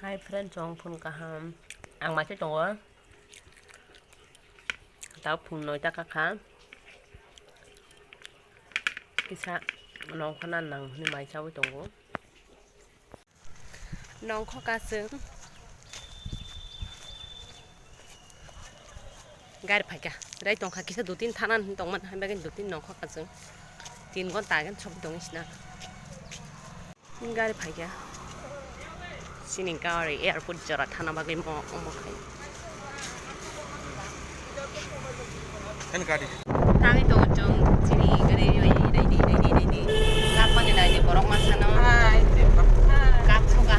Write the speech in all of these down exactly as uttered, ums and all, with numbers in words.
Hi friend, chwng phun kaham. Ang maisai tongo. Tao phun noita kakha. Kisa nongkhorna nang hwnwi maisaui tongo. Nongkho kachwng. Gari phaikha. Rai tongkha kisa dutin thanan hin tongman hai bagwi dutin nongkho kachwng. Tin ghonta agin sogwi tongwi sina. Gari phaikha. Chini gari airport jora thana bagwi mo omo khai. Kan gari. Tangwi tongo chwng chini gari bai ready, ready, ready. Kapmani naidi borok masano. Hai. Kapsoka.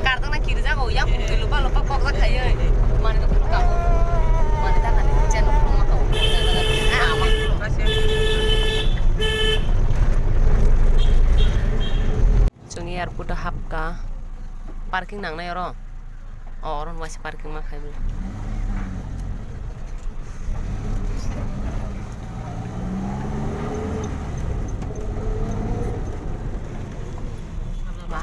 Kardona kirjago yang pungtwi lupa lupa kokjak khaiwi. Mani to kabo. Mani ta kani chen no kabo. Ah, ama. Chwng airport o hapkha, parking nangnai oro. O, oro waisa parking ma khai bo. Ba.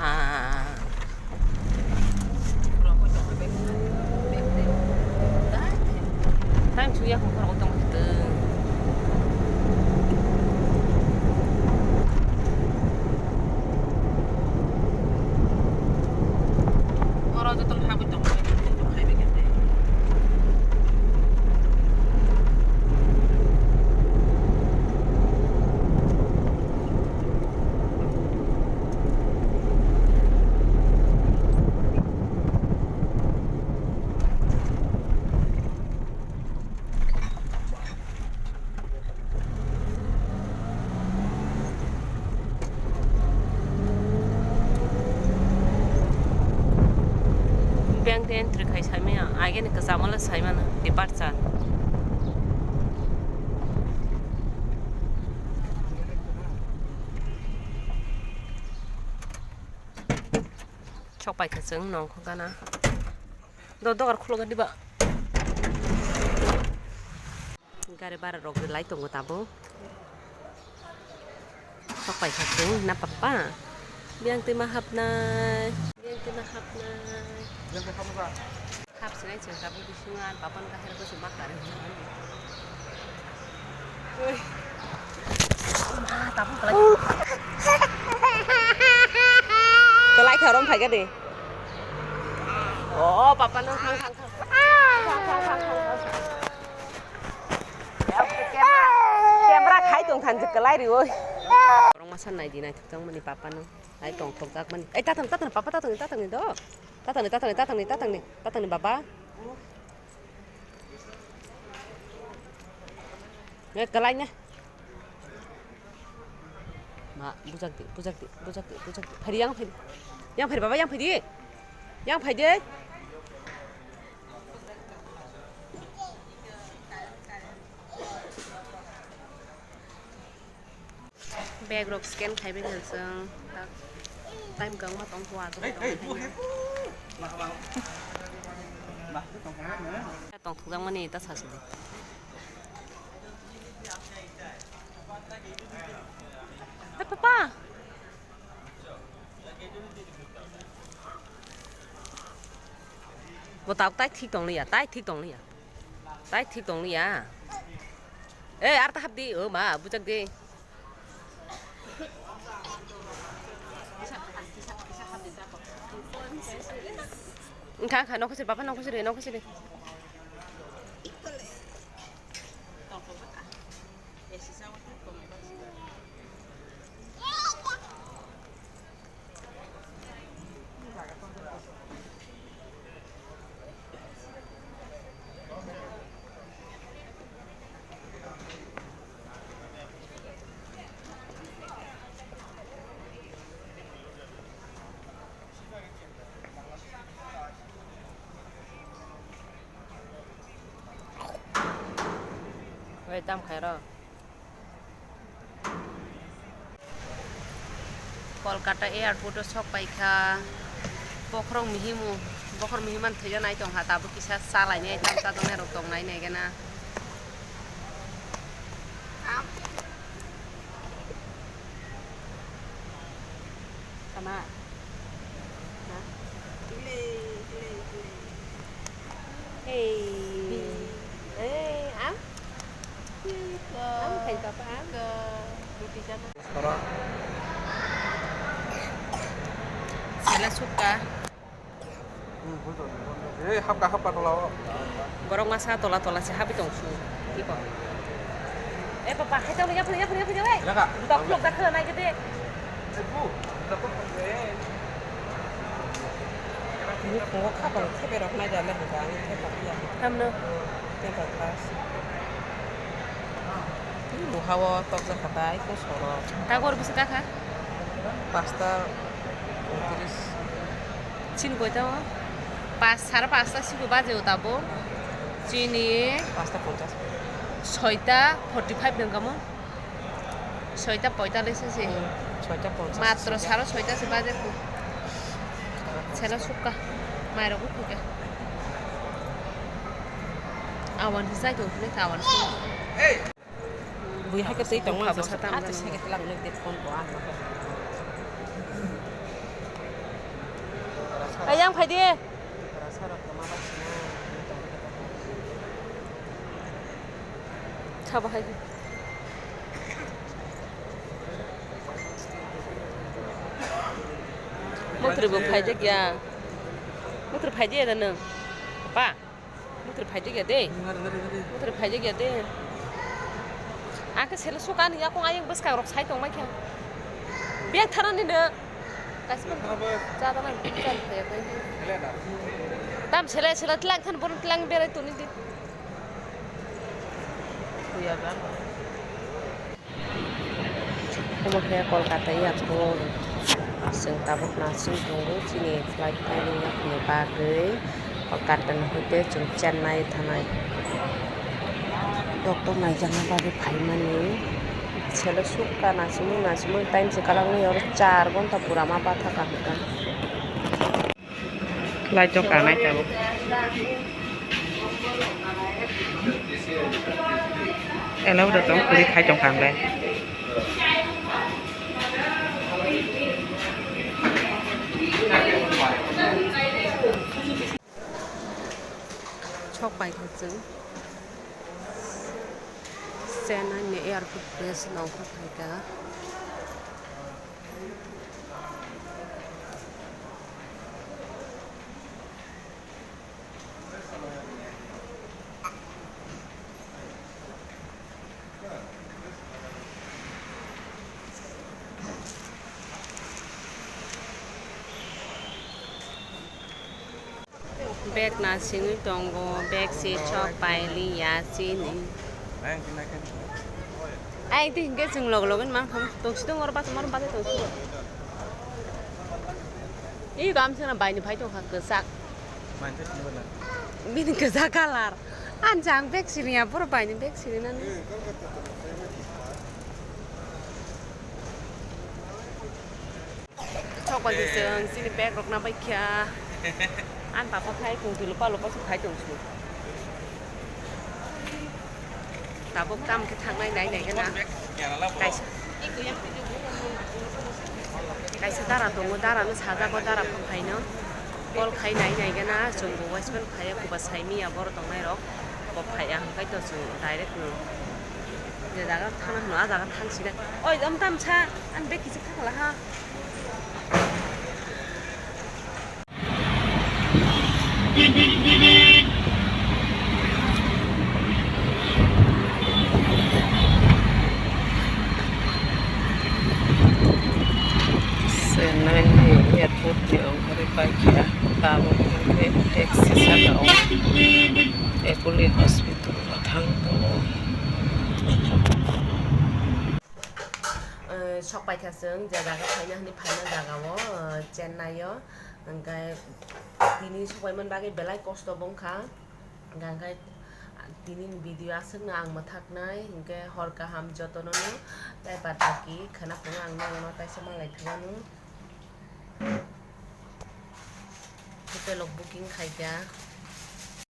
Time su ya kung khorok tong khitwng. Oro joto habwi tong khai bai khe. Bank de entry khai saimaya, ageni kwchama le saimano, departure. Sok paikha chwng nongkho gana. Do dogar khulo gani ba. Gari bara rok lai tongo tabuk. Sok paikha chwng na papa. Biyang twi ma hapnai. Biyang twi ma hapnai. Hap sinai chwng tabuk bisingo ar papa no kahera bwswk ma kari. Ui. Ma, tabuk kwlai. Kwlai kha rom phai gani. O, papa no thang thang thang. Thang, thang, thang, thang, thang. Camera, camera khai tong than je kwlai ri oi. Rong masa nai di nai thok tong mani papa no. Ai tong thok jak mani. Ai tatang, tatang papa tatang, tatang ni do. Tatang ni, tatang ni, tatang ni, tatang ni, tatang ni baba. Nge kwlai ne. Ma, bujak di, bujak di, bujak di, bujak di. Phai di, yang phai di. Yang phai di, baba, yang phai di. Yang phai di. Bag rok scan khai bai khe chwng tak time kwbangma tong kho aswk. Tong thokjakmani ta sa sidi. Hai papa. Bo tabuk tai thik tong liya, tai thik tong liya. Tai thik tong liya. Eh, ar ta hap di, o ma, bujak di. Wngkha, wngkha, nokho siri, papa, nokho siri, nokho siri. Oi, tam khairo. Kolkata airport o sok paikha. Bokhorok mihimu, bokhorok mihiman thwijaknai tongkha, tabuk kisa chalainai tam chajaknai rok tongnai naigena. Tama. Ha? Hey. Hey, am? Am khai papa, am? Sela sukha. Hey, hapka, hapka tola o. Borok masa tola tola se habi tong su. Tipo. Eh, papa, hai tong ya, ya, ya, ya, eh. Laka. Budak vlog dak khala nai gede. Eh, bu, budak vlog, eh. Ini pungo khapang thepe rok nai da le buka, ani thepa ya. Hamno. Thepa class. Ini buha o tok ja khatai ko soro. Tagor bisa kakha. Pasta. Chini koita o? Pas, sara pasta siku baje o tabo. Chini pasta ponchas. Soita forty five nang kamo. Soita poitalis se. Hmm, soita ponchas. Matro sara soita se baje ku. Sela sukha. Mairok ku ke. Awan hisai to ne awan. Bui hai khe twi tongmani. Bwkha bwsa jesa tam ati jani. Sege twlang nuk de phone ko ang. Ayang phai de. Sabo hai. Muthri bo phai de kya? Muthri phai de da nang. Pa. Muthri phai de kya de. Muthri phai de kya de. Ang khe selo sukha ani yakung ayang bwskang rok sai tongmai kha. Bek tharani no. Kasma. Cha da nang cha phai ya. Tam sela sela tlang than bon tlang berai tuni di. Kuya ba. Omo khe Kolkata airport. Chwng tabuk naising tongo, chini flight painani bagwi. Kolkata ni hoite chwng Chennai thanai doctor naijakna bagwi phaimani. Selo sukha naisingmung naisingmung time se kwlangwi oro char ghonta pura ma batha kaham kha. Lai chok kanai tabuk. Elo da tong kuri khai tong kang le. Sok pai kha chwng Chennai ni airport base nong kha phaikha. Bag nasingwi tongo, bag se sok pailiya chini. Ayang twi hinkhe chwng log login mang thang tongsi tong oro bachama rok bachai tongsi. Ih, gamsa na baini phai tongkha kwchak. Bini kwchak colour. Ansa ang bag siriya, borok baini bag sirinani. Sok bai se chwng chini bag rok na bai kha. Ani papa khai tong twi lupa lupa se khai tong su. Tabuk tam khe thangnai nai nai gana. Kaisa, kaisa dara tongo, dara no sajago, dara phaino call khai nai nai gana. Chwng bo waismani phaiya, kuba sai miya borok tongnai rok. Bo phaiya hwnkhe to chwng direct no je jaga thangna hwno, a jaga thang sinai. Oi, am tam sa, ani bag kichik thang la ha. Chennai ni airport ni ongkhorwi paikha, tabuk hwnkhe taxi saka o Apollo hospital o thang tongo. Eh, sok paikha chwng je jaga phaina hwnwi phaina jaga o, eh, Chennai o, hwnkhe tini sok paimani bagwi belai kosto bo wngkha, hwnkhe tini ni video aswkno ang mwthaknai, hwnkhe hor kaham jotono no, tei baad baki khwna phungo ang nono kaisa malai phimano. Hotel rok booking khaikha.